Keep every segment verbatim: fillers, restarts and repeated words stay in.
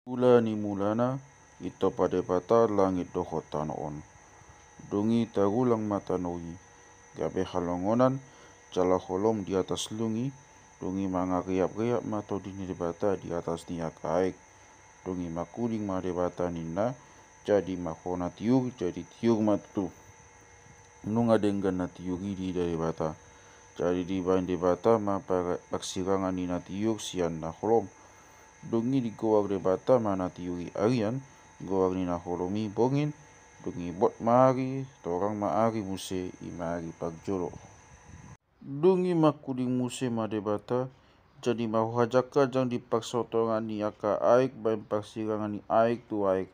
Mula ni mulana, ditompa Debata langit dohot tano on. Dung i tagulang ma tano i, gabe halongonan, jala holom di atas lung i. Dung i mangareap-reap ma tondi ni Debata di atas ni angka aek. Dung i mangkuling ma Debata ninna, jadi ma hona tiur, jadi tiur ma tutu. Nunga denggan na tiur i diida Debata. Jadi dibaen Debata ma pa-, parsirangan ni na tiur sian na holom. Dung i digoar Debata ma na tiur i arian, goar ni na holom i bongin. Dung i bot ma ari, torang ma ari muse, i ma ari parjolo. Dung i mangkuling muse ma Debata, jadi ma hajangkajang di parsotongan ni angka aek baen parsirangan ni aek tu aek.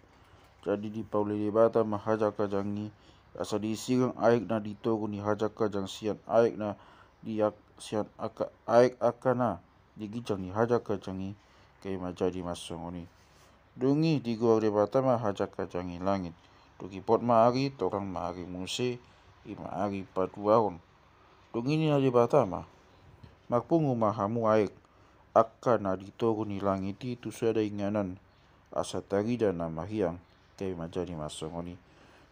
Jadi dipauli Debata ma hajangkajang i, asa disirang aek na di toru ni hajangkajang sian aek na di ak-, sian angka aek angka na di ginjang ni hajangkajang i, gabe manjadi ma songon i. Dung i digoar Debata ma hajangkajang i langit. Dung i bot ma ari, torang ma ari muse, i ma ari paduahon. Dung i ninna Debata ma, marpungu ma hamu aek, angka na di toru ni langit i tu sada inganan, asa tarida na mahiang, gabe manjadi ma songon i.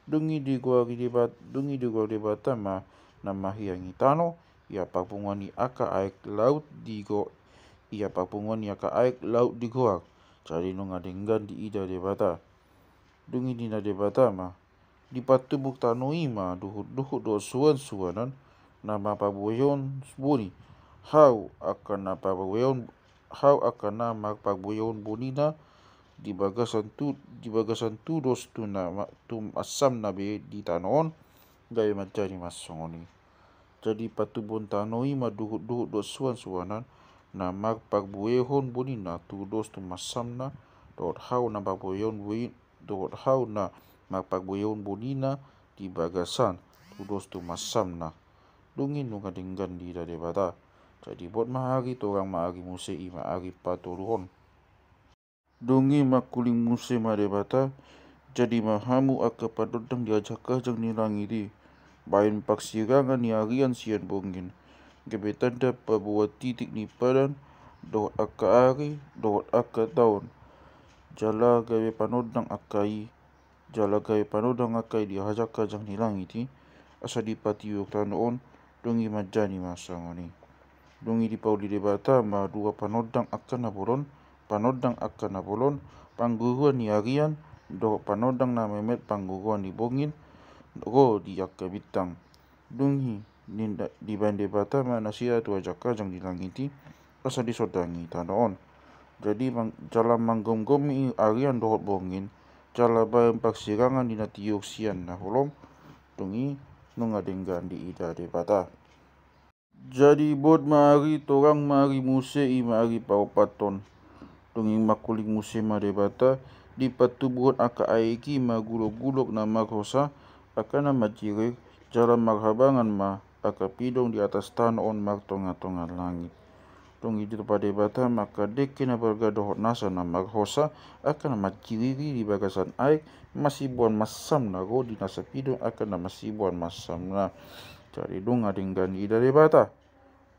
Dung i digoar Debat-, dung i digoar Debata ma na mahiang i tano, ia parpunguan ni angka aek laut digo-, ia parpunguan ni angka aek laut digoar. Jadi nunga denggan diida Debata. Dung i ninna Debata ma, dipatubur tano i ma duhut-duhut dohot suan-suanan, na marpabuehon boni. Hau angka na parbuehon, hau angka na marpabuehon bonina, di bagasan tu, di bagasan tudos tu na ma-, tu mansamna be di tano on, gabe manjadi ma songon i. Jadi patubuhon tano i ma duhut-duhut dohot suan-suanan, na marpabuehon bonina tudos tu mansamna, dohot hau na marpabuehon boi-, dohot hau na marpabuehon bonina di bagasan tudos tu mansamna. Dung i nunga denggan diida Debata. Jadi bot ma ari, torang ma ari muse, i ma ari patoluhon. Dung i mangkuling muse ma Debata, jadi ma hamu angka panondang di hajangkajang ni langit i, baen parsirangan ni arian sian bongin, gabe tanda paboa titik ni padan, dohot angka ari, dohot angka taon. Jala gabe panondang angka i, jala gabe panondang angka i di hajangkajang ni langit i, asa dipatiur tano on, dung i manjadi ma songon i. Dung i dipauli Debata ma dua panondang angka na bolon, panondang angka na bolon, pangguruan ni arian, dohot panondang na memmet pangguruan ni bongin, ro di angka bintang. Dung i ninna, dibaen Debata ma nasida tu hajangkajang ni langit i, asa disondang i tano on. Jadi mang-, jala manggomgomi arian dohot bongin, jala baen parsirangan di na tiur sian na holom, dung i nunga denggan diida Debata. Jadi bot ma ari, torang ma ari muse, i ma ari paopathon. Dung i mangkuling muse ma Debata, dipatubuhon angka aek i ma gulok-gulok na marhosa, angka na manjirir, jala marhabangan ma angka pidong di atas tano on martonga-tonga langit. Dung i ditompa Debata ma angka dengke na balga dohot nasa na marhosa, angka na manjirir i di bagasan aek, masiboan mansamna, ro di nasa pidong angka na masiboan mansamna. Jadi nunga denggan diida Debata.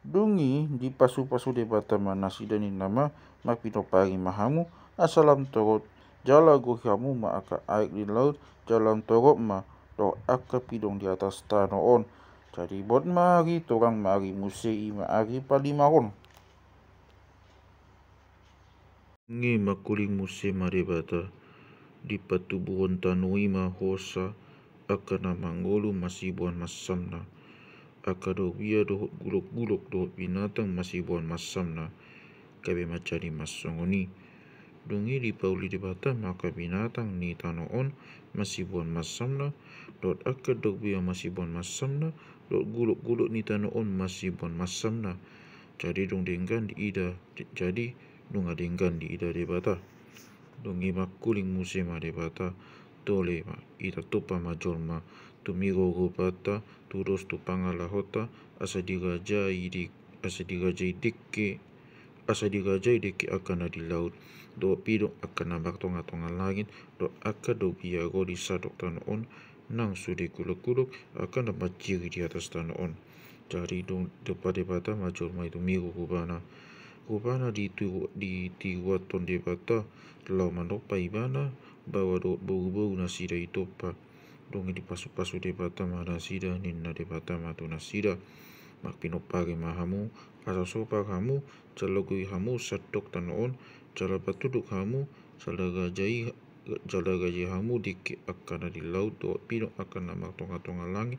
Dung i dipasu-pasu Debata ma nasida ninna ma, marpinompari ma hamu, asa lam torop, jala gori hamu ma angka aek ni laut, jala lam torop ma dohot angka pidong di atas tano on. Jadi bot ma ari, torang ma ari muse, i ma ari palimahon. Nunga mangkuling muse ma Debata, dipatubuhon tano i ma hosa, angka na mangolu masiboan mansamna, angka dorbia dohot gulok-gulok dohot binatang masiboan mansamna, gabe manjadi ma songon i. Dung i dipauli Debata ma angka binatang ni tano on masiboan mansamna, dohot angka dorbia masiboan mansamna, dohot gulok-gulok ni tano on masiboan mansamna. Jadi dung denggan diida, jadi nunga denggan diida Debata. Dung i mangkuling muse ma Debata, tole ma, hita tompa ma jolma, tumiru rupanta, tudos tu pangalahonta, asa dirajai di, asa dirajai dengke, asa dirajai dengke angka na di laut, dohot pidong angka na martonga-tonga langit, dohot angka dorbia ro di sandok tano on, nang sude gulok-gulok angka na manjirir di atas tano on. Jadi dung ditompa Debata ma jolma i tumiru rupana. Rupana ditu-, ditiruonhon Debata laho manompa ibana, baoa dohot boruboru nasida i tompa. Dung i dipasupasu Debata ma nasida, ninna Debata ma tu nasida: Marpinompari ma hamu, asa sopar hamu, jala gori hamu sandok tano on, jala patunduk hamu, jala rajai, jala rajai hamu dengke angka na di laut dohot pinok angka na martongatonga langit,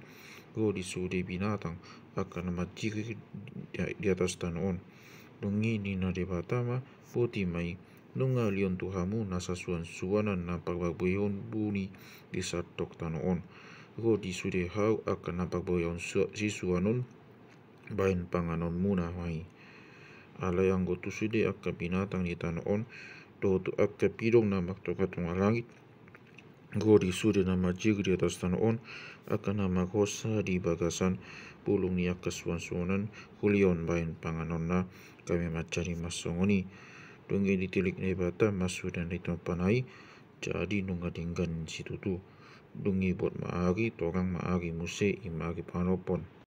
ro di sude binatang angka na manjigir di, di atas tano on. Dung i ninna Debata ma: Boti ma i, nunga lehon tu hamu nasa suansuanan na parbuehon buni di sandok tano on. Ro di sude hau angka na parbuehon sua-, sisuan on, bahen panganonmuna ma i. Alai anggo tu sude angka binatang di tano on, dohot tu angka pidong na martongatonga langit, ro di sude na manjigir di atas tano on, angka na marhosa di bagasan bulung ni angka suansuanan, hulehon bahen panganonna, hami manjadi ma songon i. Dung i ditilik Debata ma sude na ditompana i, jadi nunga denggan situtu. Dung i buat ma ari, torang ma ari muse, i ma ari panompon.